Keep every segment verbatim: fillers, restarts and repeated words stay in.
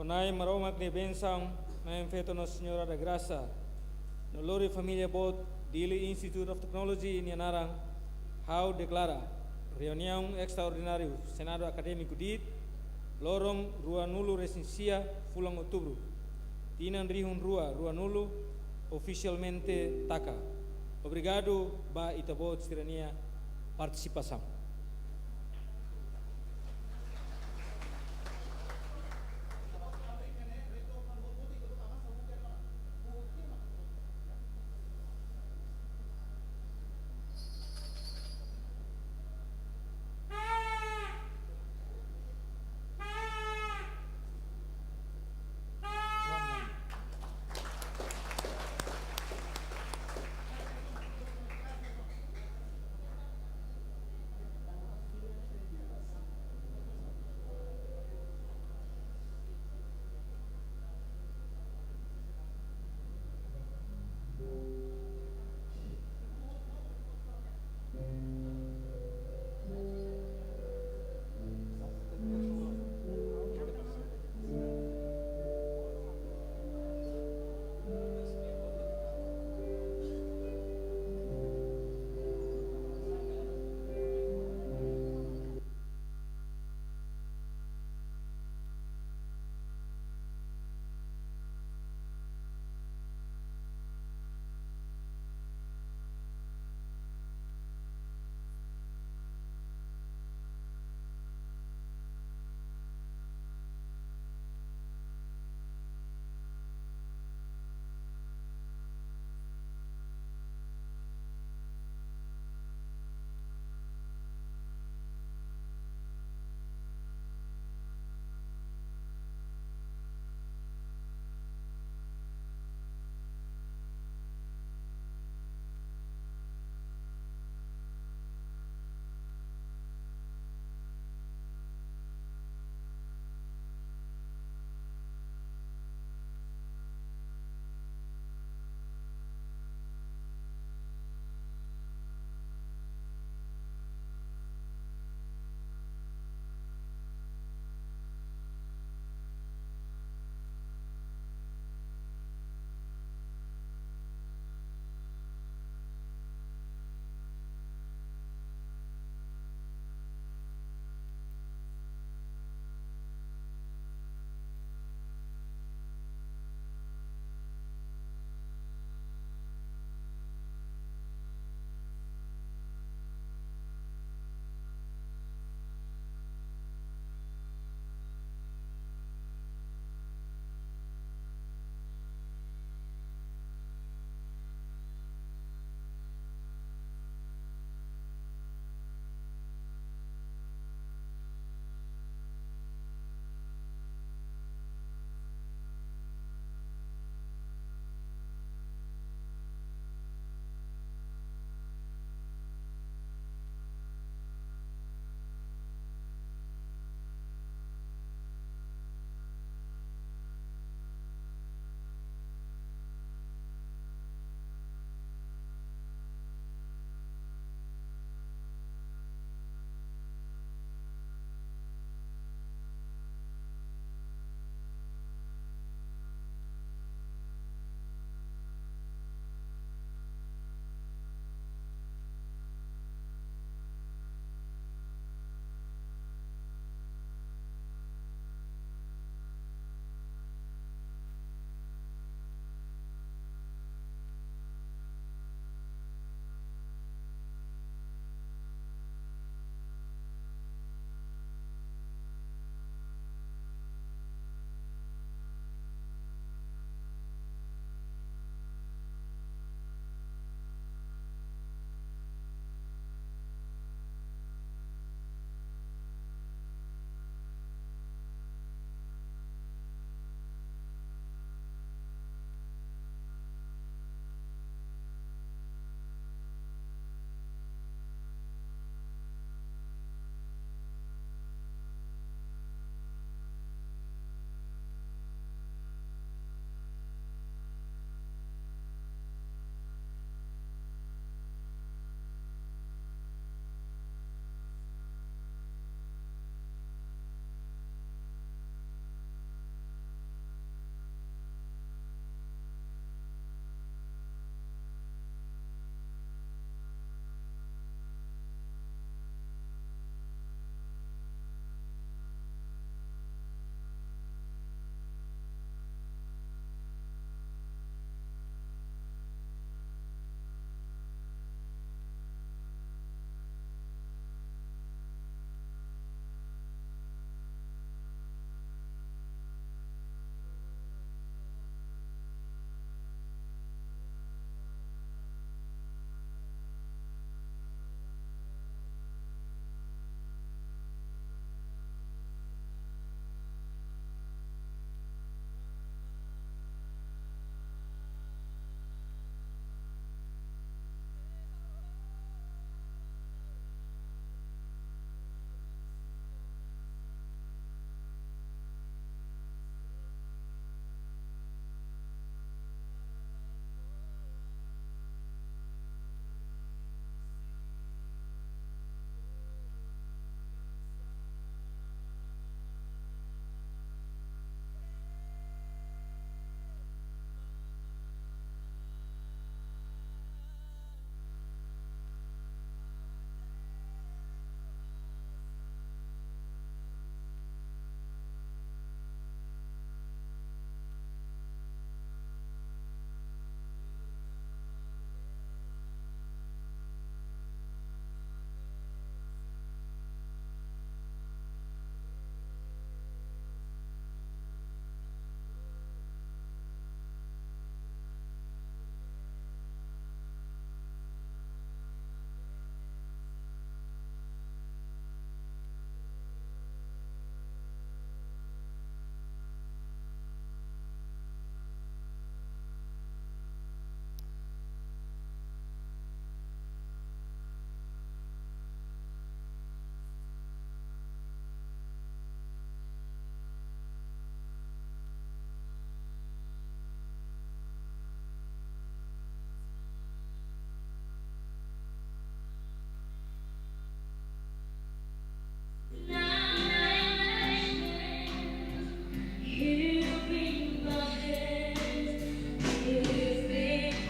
Ho Na'i Maromak nia bensaun, Na'i Feto Nossa Senhora da Graça, no lori família boot Dili Institute of Technology nia naran, ha'u deklara reuniaun estraordináriu Senadu Akadémiku DIT, loron ruanulu-resin-sia fulan Outubru, tinan rihun rua ruanulu, ofisialmente taka. Obrigadu ba ita-boot sira-nia partisipasaun.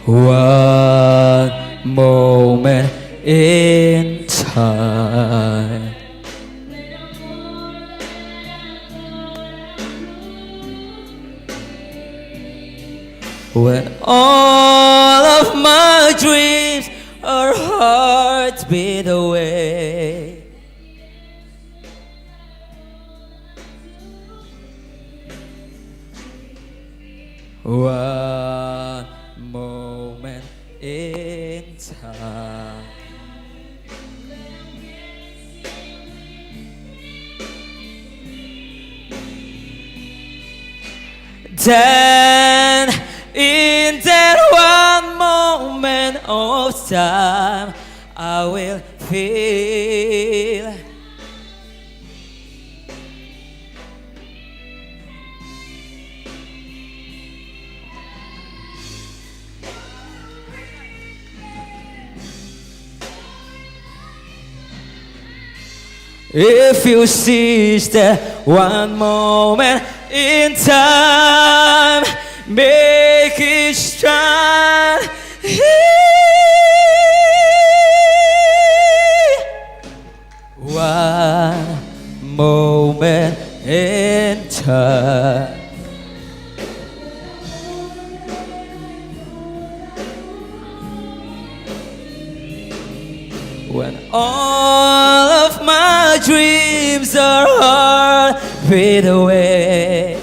One moment in time. When all of my dreams are hard to beat away. One moment in time. Then, in that one moment of time, I will feel. If you seize that one moment in time, make it shine. One moment in time. When all of my dreams are hard to beat away.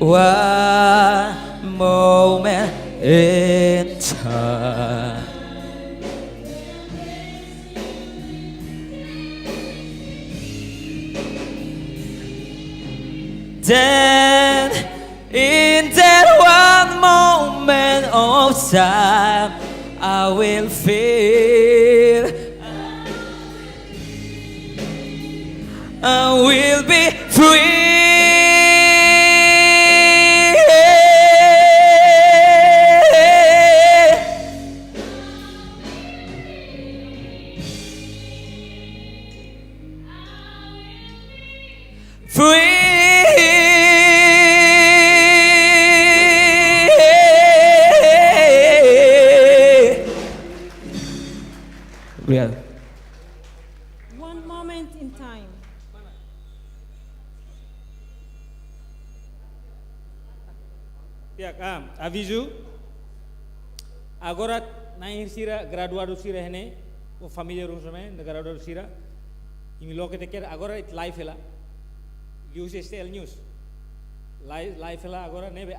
One moment in time. Then, in that one moment of time, I will feel I will be free. Free. Obrigado. One moment in time. Ya, ah, avizu. Agora, na'in sira, graduadu sira iha ne'e, ou família ruma sira ne'e, graduadu sira. Imi loke te ker, agora ita live hela. Liuhusi S T L News. Live, live hela agora ne'ebé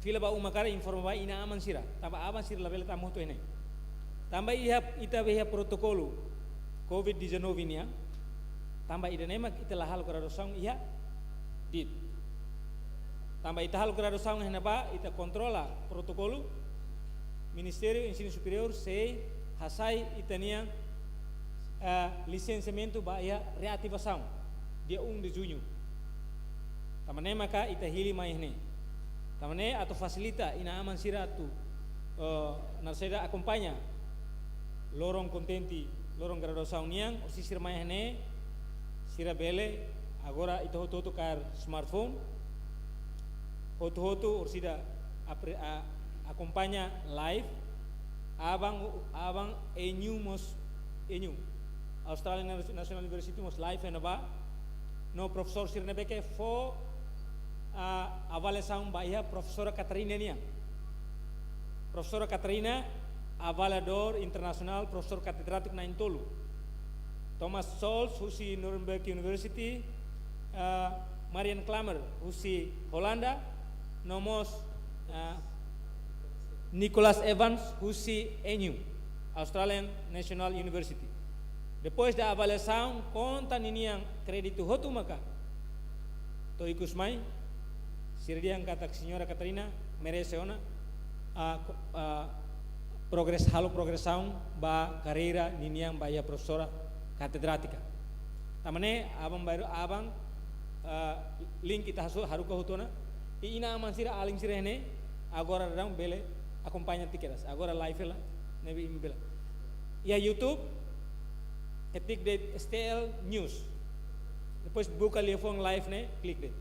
fila ba uma karik informa ba inan-aman sira. Tanba aban sira labele tama hotu iha ne'e. Tanba iha, ita be iha protokolu covid dezanove nian. Tanba ida-ne'e mak ita la halo graduasaun iha DIT. Tanba ita halo graduasaun iha ne'ebá, ita kontrola protokolu. Ministériu Ensinu Superiór sei hasai ita-nia, eh, lisensiamentu ba iha reativasaun, dia um de junho. Tanba ne'e maka ita hili mai iha ne'e. Tanba ne'e atu fasilita inan-aman sira atu, eh, naran saida, akompaña loron kontente, loron graduasaun nian, orsida sira mai iha ne'e, sira bele, agora ita hotu-hotu kaer smartphone, hotu-hotu orsida apre-, a-, akompaña live, aban, aban E N U mós, E N U, Australian National University mós live iha ne'ebá, no profesór sira ne'ebé ke fó, ah, avaliasaun ba iha Profesora Catarina nian. Profesora Catarina, avaliadór internasionál, profesór katedrátiku na'in-tolu. Thomas Scholz, husi Nuremberg University, ah, Marian Klamer, husi Holanda, no mós, ah, Nicholas Evans, husi A N U, Australian National University. Depois da avaliasaun, konta ninian kréditu hotu maka to'o ikus mai, sira dehan katak Señora Catarina merese ona, ah, ko-, ah, progres-, halo progresaun ba karreira ninian ba iha profesora katedrátika. Tanba ne'e, aban-bainrua, aban, ah, link ita hasu-, haruka hotu ona, i inan-aman sira, alin sira iha ne'e, agora daudaun bele akompaña tiha kedas. Agora live hela, ne'ebé imi bele. Iha YouTube, ketik de'it S T L News. Depois buka liafuan live ne'e, klik de'it.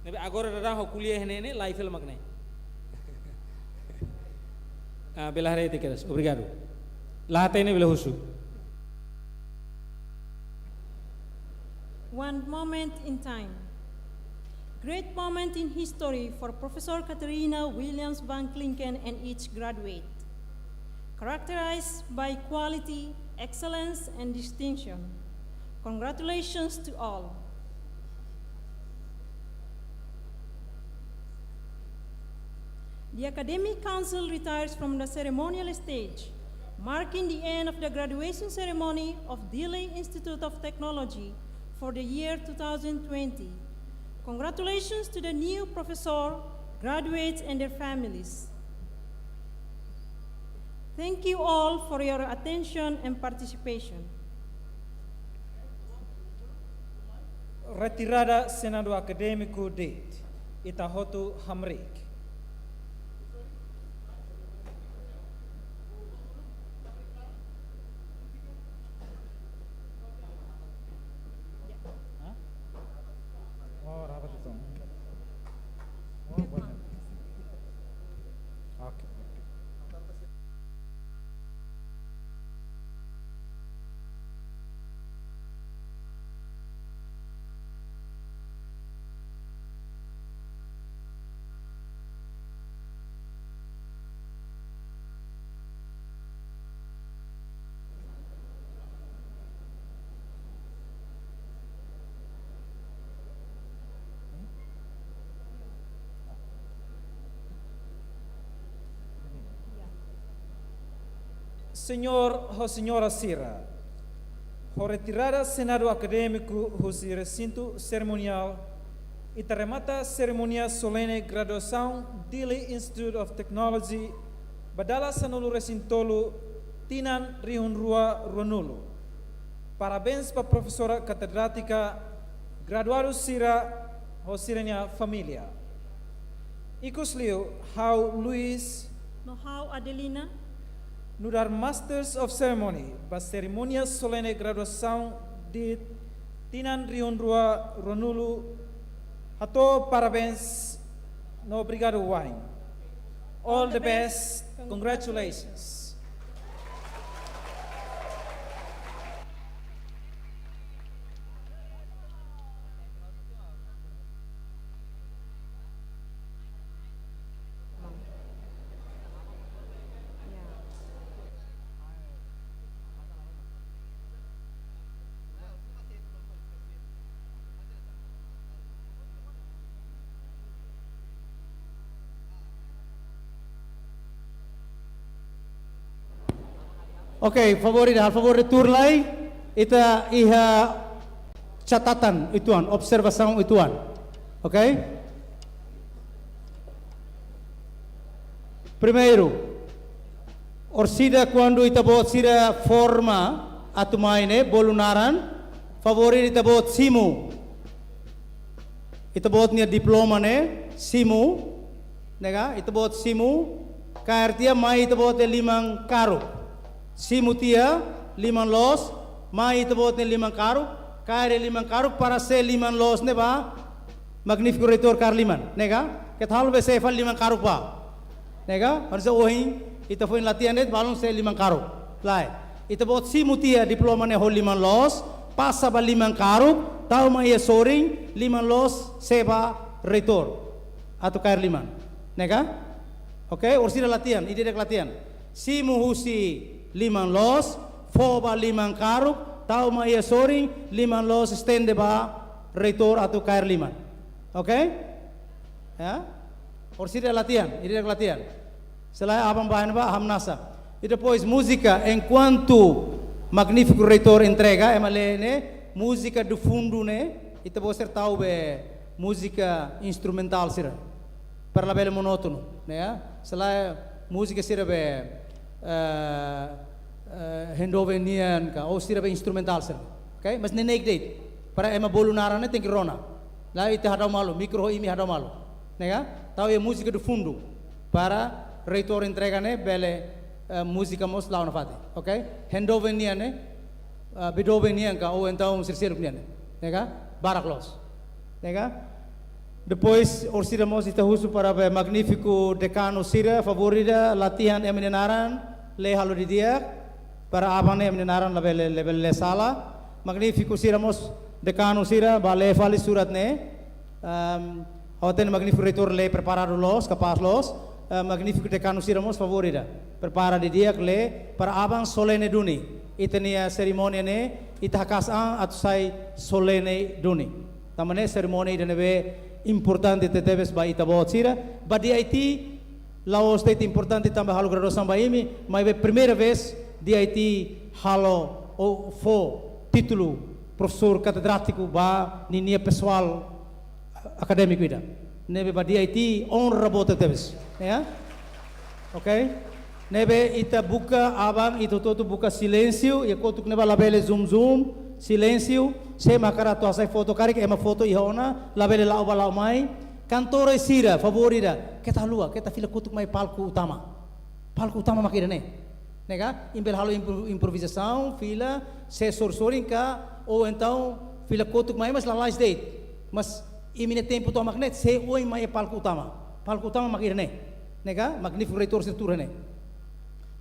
Ne'ebé agora daudaun ha'u ko'alia iha ne'e ne'e, live hela mak ne'e. Ah, bele haree tiha kedas. Obrigadu. La hatene bele husu. One moment in time. Great moment in history for Professor Catharina Williams van Klinken and each graduate. Characterized by quality, excellence, and distinction. Congratulations to all. The Academic Council retires from the ceremonial stage, marking the end of the graduation ceremony of Dili Institute of Technology for the year two thousand twenty. Congratulations to the new professor, graduates, and their families. Thank you all for your attention and participation. Retirada Senadu Akadémiku de'it, ita hotu hamriik. Hah? Oh, rapat itu. Oh, banyak. Oke, oke. Señór ho señora sira, ho retirada Senadu Akadémiku husi resintu serimoniál, ita remata serimónia solene graduasaun Dili Institute of Technology ba dala sanulu-resin-tolu tinan rihun rua ruanulu. Parabéns ba profesora katedrátika, graduadu sira ho sira-nia família. Ikusliu, ha'u Luis no ha'u Adelina nu'udar Masters of Ceremony ba serimónia solene graduasaun de'it tinan rihun rua ruanulu hato'o parabéns no obrigadu wa'in. All the best. Congratulations. Oke, favór ida, favór ida tuur lai, ita iha catatan uitoan, observasaun uitoan. Oke? Primeiru, orsida kuandu ita-boot sira forma atu mai ne'e, bolu naran, favór ida ita-boot simu. Ita-boot nia diploma ne'e, simu, ne'e ka, ita-boot simu, kaer tiha mai ita-boot nia liman karuk. Simu tiha, liman loos, mai ita-boot nia liman karuk, kaer liman karuk para sei liman loos ne'e ba, Magnífiku Reitór kaer liman, ne'e ka, keta halo be sei fali liman karuk ba. Ne'e ka, harus ohin, ita foin latihan de'it, balun sei liman karuk. Lae. Ita-boot simu tiha diploma ne'e ho liman loos, pasa ba liman karuk, tau mai iha sorin, liman loos sei ba reitór atu kaer liman. Ne'e ka? Oke, orsida latihan, ida-idak latihan. Simu husi liman loos, fó ba liman karuk, tau mai iha sorin, liman loos estende ba reitór atu kaer liman. Oke? Ya? Orsida latihan, ida-idak latihan. Selae aban-bainhira ba hamnasa. E depois múzika, enkuantu Magnífiku Reitór entrega, ema lee ne'e, múzika de fundu ne'e, ita-boot sira tau be múzika instrumentál sira. Para labele monótonu, ne'e ya? Selae múzika sira be, eh, eh, handover nian ka, ou sira be instrumentál sira. Oke? Mas neineik de'it. Para ema bolu naran ne'e tenke rona. Lae ita hadau malu, mikro ho imi hadau malu. Ne'e ka? Tau iha múzika de fundu. Para reitór entrega ne'e bele, eh, múzika mós la'o nafatin. Oke? Handover nian ne'e, eh, Beethoven nian ka, ou entaun sira seluk nian ne'e. Ne'e ka? barak loos. Ne'e ka? Depois, orsida mós ita husu para be magnífiku dekanu sira, favór ida, latihan ema nia naran, lee halo didi'ak, para aban ne'e ema nia naran labele, labele lee sala. Magnífiku sira mós, dekanu sira, bá lee fali surat ne'e. Ehm, ha'u hatene magnífiku reitór lee preparadu loos, kapás loos. Eh, magnífiku dekanu sira mós, favór ida, prepara didi'ak lee, para aban solene duni. Ita-nia serimónia ne'e, ita hakaas an atu sai solene duni. Tanba ne'e serimónia ida ne'ebé importante tebetebes ba ita-boot sira. Ba D I T, la'ós de'it importante tanba halo graduasaun ba imi, maibé primeira vez D I T halo ou fó títulu profesór katedrátiku ba ninia pesoál akadémiku ida. Ne'ebé ba D I T onra boot tebes. Ya? Oke? Ne'ebé ita buka aban, ita hotu-hotu buka silénsiu, iha kotuk ne'ebá labele zoom zoom, silénsiu, sé mak hakarak atu hasai foto karik, ema foto iha ona, labele la'o bá la'o mai. Kantór sira, favór ida, keta haluha, keta fila kotuk mai palku utama. Palku utama mak ida-ne'e. Ne'e ka? Imi bele halo impro-, improvizasaun, fila, sé sorin-sorin ka, ou entaun fila kotuk mai, mas lalais de'it. Mas imi-nia tempu tomak ne'e, sé oin mai palku utama. Palku utama mak ida-ne'e. Ne'e ka? Magnífiku reitór sira tuur ne'e.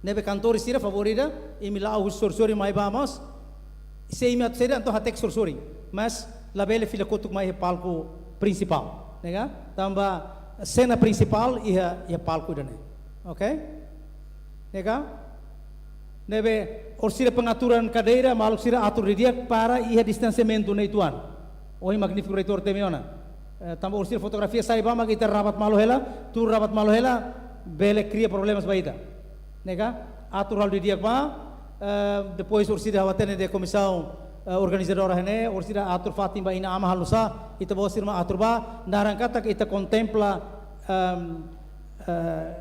Ne'ebé kantór sira, favór ida, imi la'o husi sorin-sorin mai bá mós. Se imi atu saida, entaun hateke sorin-sorin. Mas labele fila kotuk mai iha palku prinsipál. Ne'e ka? Tanba sena prinsipál iha, iha palku ida-ne'e. Oke? Ne'e ka? Ne'ebé orsida pengaturan kadeira, maluk sira atur didi'ak para iha distansiamentu ne'e uitoan. Ohin magnífiku reitór temi ona. Eh, tanba orsida fotografia sai bá mak ita rabat malu hela, tuur rabat malu hela, bele kria problemas ba ita. Ne'e ka? Atur halo didi'ak bá, eh, depois orsida ha'u hatene de'it komisaun, eh, organizadora ne'e, orsida atur fatin ba inan-aman halo sá, ita-boot sira mak atur bá, naran katak ita kontempla, ehm, eh,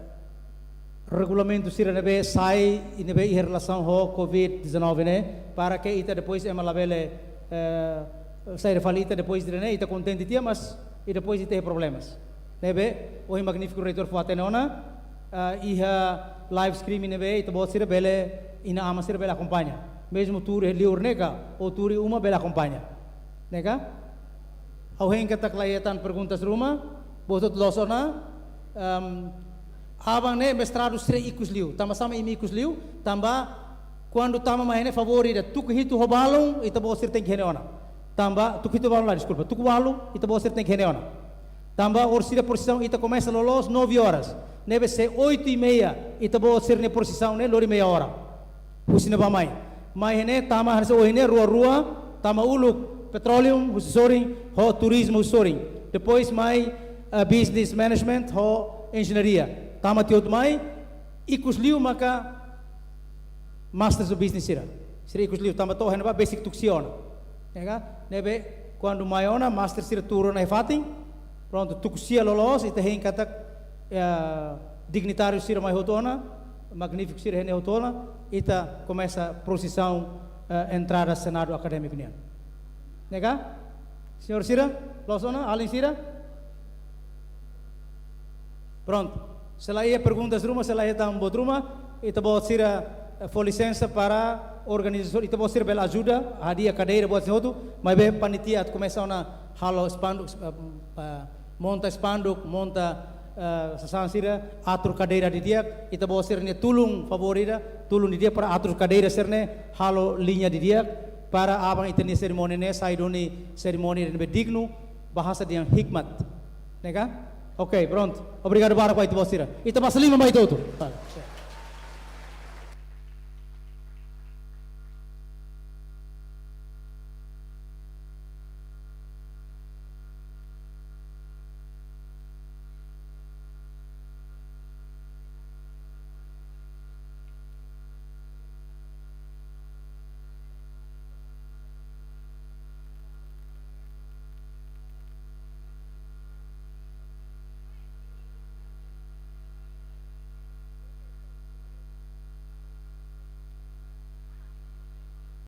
regulamentu sira ne'ebé sai, i ne'ebé iha relasaun ho covid dezanove ne'e, para ke ita depois ema labele, eh, saida fali ita depois ida-ne'e, ita kontente tiha, mas, i depois ita iha problemas. Ne'ebé, ohin magnífiku reitór fó hatene ona, ah, iha live stream ne'ebé, ita-boot sira bele, inan-aman sira bele akompaña. Mezmu tuur iha liur ne'e ka, ou tuur iha uma bele akompaña. Ne'e ka? Ha'u hein katak la iha tan perguntas ruma, boot loos ona, ehm, aban ne'e mestradu sira ikus liu, tanba sá mak imi ikus liu, tanba kuandu tama mai ne'e favór ida, tuku hitu ho balun, ita-boot sira tenke hein ona. Tanba, tuku hitu balun lae, deskulpa, tuku ualu, ita-boot sira tenke hein ona. Tanba, orsida prosisaun ita komesa loloos nove horas. Ne'ebé se oito e meia, ita-boot sira-nia prosisaun ne'e lori meia hora. Husi ne'ebá mai. Mai iha ne'e, tama hanesan ohin ne'e, rua-rua, tama uluk petroleum, husi sorin, ho turizmu husi sorin. Depois mai, eh, business management, ho enjeñaria. Tama tiha hotu mai, ikus liu maka Masters of Business sira. Sira ikus liu tanba to'o iha ne'ebá besik tuku sia ona. Ya ka? Ne'ebé kuandu mai ona, master sira tuur ona iha fatin. Prontu, tuku sia loloos, ita hein katak, ya, dignitáriu sira mai hotu ona, magnífiku sira iha ne'e hotu ona, ita komesa prosisaun, eh, entrada Senadu Akadémiku nian. Ya ka? Señór sira, loos ona, alin sira? Prontu. Se la iha perguntas ruma, se la iha tan boot ruma, ita-boot sira, eh, fó lisensa para organizasaun, ita-boot sira bele ajuda, hadi'a kadeira buat sira hotu, maibé panitia atu komesa ona halo spanduk, eh, eh, monta spanduk, monta, eh, sasán sira, atur kadeira didi'ak, ita-boot sira-nia tulun favór ida, tulun didi'ak para atur kadeira sira-ne'e, halo liña didi'ak, para aban ita-nia serimónia ne'e sai duni serimónia ne'ebé dignu, bahasa dehan hikmat. Ne'e ka? Oke, prontu. Obrigadu barak ba ita-boot sira. Ita basa liman ba ita hotu.